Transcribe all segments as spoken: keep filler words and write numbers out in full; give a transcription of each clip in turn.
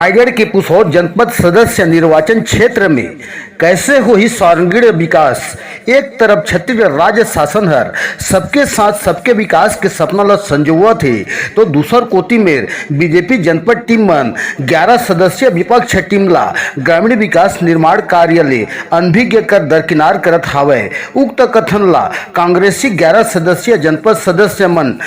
रायगढ़ के पुसौर जनपद सदस्य निर्वाचन क्षेत्र में कैसे होही सर्वांगीण विकास? एक तरफ छत्तीसगढ़ राज्य शासन हर सबके साथ सबके विकास के सपना ल संजोवत हे, तो दूसर कोति मेर बीजेपी जनपद टीम मन ग्यारह सदस्यीय विपक्ष टीम ला ग्रामीण विकास निर्माण कार्य ले अनभिज्ञ कर दरकिनार करत हावय। उक्त कथन ला कांग्रेसी ग्यारह सदस्यीय जनपद सदस्य मन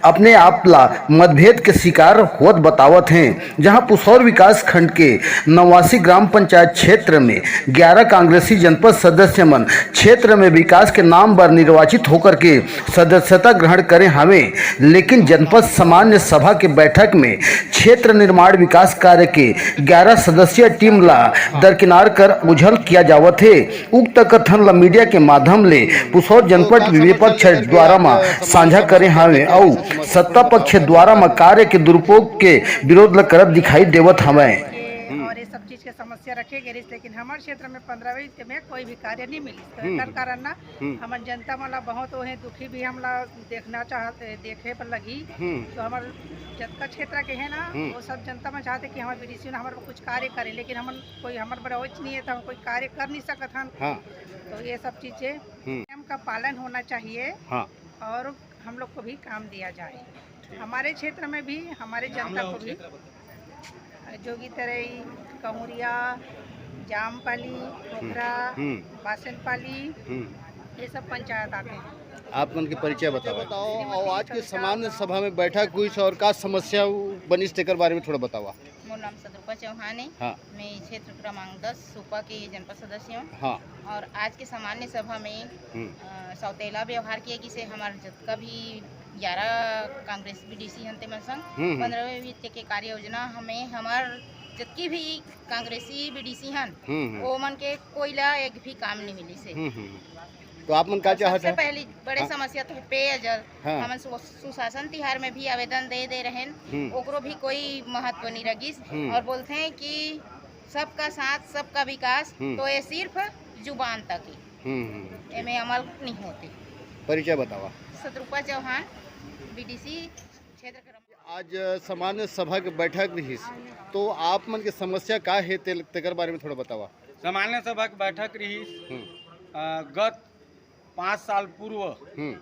अपने आप ला मतभेद के शिकार होत बतावत हें, जहां पुसौर विकास खंड के नवासी ग्राम पंचायत क्षेत्र में ग्यारह कांग्रेसी जनपद सदस्य मन क्षेत्र में विकास के नाम बर निर्वाचित होकर के सदस्यता ग्रहण करे हावे, लेकिन जनपद सामान्य सभा के बैठक में क्षेत्र निर्माण विकास कार्य के ग्यारह सदस्यीय टीम ला दरकिनार कर उझल किया जावत हे। उक्त कथन ल मीडिया के माध्यम ले पुसौर जनपद विपक्ष द्वारा म साझा करे हावे अउ सत्ता पक्ष द्वारा म कार्य के दुरुपयोग के विरोध ल करत दिखाई देवत हवय। और ये सब चीज के समस्या रखे गए रहिस, लेकिन हमारे क्षेत्र में पंद्रहवीं में कोई भी कार्य नहीं मिलिस। तो हम्म। एकर कारण ना हम्म। हमन जनता मन ला बहुत ओहे दुखी भी हमला देखना चाहते, देखे पर लगी। हम्म। तो हमारे जतका क्षेत्र के है ना, हम्म। वो सब जनता मन चाहते कि हमारे बीडीसी ने हमारे कुछ कार्य करे, लेकिन हमन कोई हमारे बड़ा ओच नहीं है, तो हम कोई कार्य कर नहीं सकत हन। हाँ। तो ये सब चीजें हम्म। नियम का पालन होना चाहिए। हाँ। और हम लोग को भी काम दिया जाए। हमारे क्षेत्र में भी हमारे जनता को भी जोगी तरई, कहुरिया, जामपाली, खोखरा, हम्म। बासनपाली, हम्म। ये सब पंचायत आते हैं। आप मन के परिचय बताओ। बताओ, और आज के सामान्य सभा में बैठक हुई और का समस्या बनिस तेकर बारे में थोड़ा बतावा। मोर नाम सतरूपा चौहान है। हाँ। मैं क्षेत्र क्रमांक दस सुपा के जनपद सदस्य हूँ। हाँ। और आज के सामान्य सभा में हम्म। अ, सौतेला व्यवहार किए गिस हे हमार जतका भी ग्यारह कांग्रेस बीडीसी हन तेमन संग हम्म, हम्म। पंद्रहवें वित्त के कार्य योजना हमें हमार जतकी भी कांग्रेसी बीडीसी हन हम्म, हम्म। ओमन के कोई ला एक भी काम नहीं मिलिस हे। हम्म, हम्म, हम्म। तो आप मन का और चाहत सबसे है? पहली बड़े हाँ। समस्या तो है पेयजल। हाँ। हमन सु-, सुशासन तिहार में भी आवेदन दे दे रहेन, हम्म। ओकरो भी कोई महत्व नहीं रगिस हम्म। और बोलते हैं कि सबका साथ सबका विकास, हम्म। तो ये सिर्फ जुबान तक ही, हम्म, हम्म। एमे अमल नहीं होते। परिचय बतावा। सतरूपा चौहान, बीडीसी क्षेत्र क्रमांक। आज सामान्य सभा के बैठक रहिस, तो आप मन के समस्या का हे ते-, तेकर बारे में थोड़ा बतावा। सामान्य सभा के बैठक रहिस, हम्म। अ, गत पाँच साल पूर्व हम्म।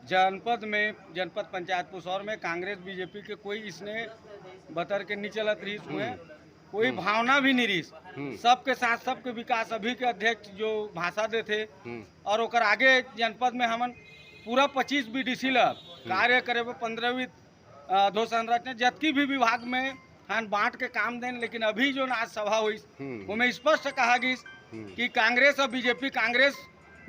जनपद में, जनपद पंचायत पुसौर में कांग्रेस बीजेपी के कोई इसने बतर के नहीं चलत रहिस हुए, हम्म। कोई हम्म। भावना भी नहीं रहिस। हम्म। सबके साथ सबके विकास, अभी के अध्यक्ष जो भाषा देथे हम्म। और ओकर आगे जनपद में हमन पूरा पच्चीस बीडीसी ला हम्म। कार्य करे बर पंद्रहवीं अ, अधोसंरचना जतकी भी विभाग में हन बांट के काम देन, लेकिन अभी जो आज सभा हुई हम्म। ओमे स्पष्ट कहा गिस हम्म। कि कांग्रेस और बीजेपी, कांग्रेस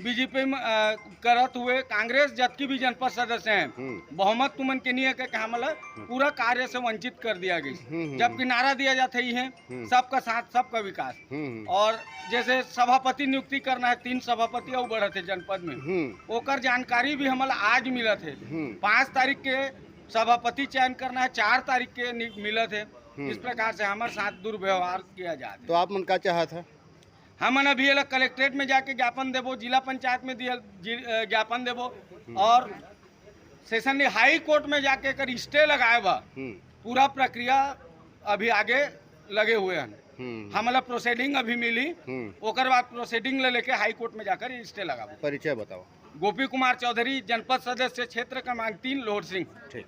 बीजेपी में, अ, करत हुए कांग्रेस जतकी भी जनपद सदस्य हैं हम्म। बहुमत तुमन के नहीं है कि हमला हम्म। पूरा कार्य से वंचित कर दिया गिस। हम्म, हम्म, जबकि हम्म। नारा दिया जाता ही है हम्म। सबका साथ सबका विकास। हम्म, हम्म। और जैसे सभापति नियुक्ति करना है, तीन सभापति और बढ़त हे जनपद में, हम्म। ओकर जानकारी भी हमला आज मिलत हे। हम्म। पाँच तारीख के सभापति चयन करना है, चार तारीख के नि-, मिलत हे। हम्म। इस प्रकार से हमारे साथ दुर्व्यवहार किया जात हे। तो आप मन का चाहत है? हमन अभी एला कलेक्ट्रेट में जाके ज्ञापन देबो, जिला पंचायत में दिया, जि-, अ, ज्ञापन देबो हम्म। और सेशन हाई कोर्ट में जाके एकर स्टे लगाए बा। हम्म। पूरा प्रक्रिया अभी आगे लगे हुए हैं। हम्म। हमला प्रोसीडिंग अभी मिली, हम्म। ओकर बाद प्रोसीडिंग ले लेके हाई कोर्ट में जाकर स्टे लगाबो। परिचय बताओ। गोपी कुमार चौधरी, जनपद सदस्य, क्षेत्र क्रमांक तीन, लोहर सिंह। ठीक।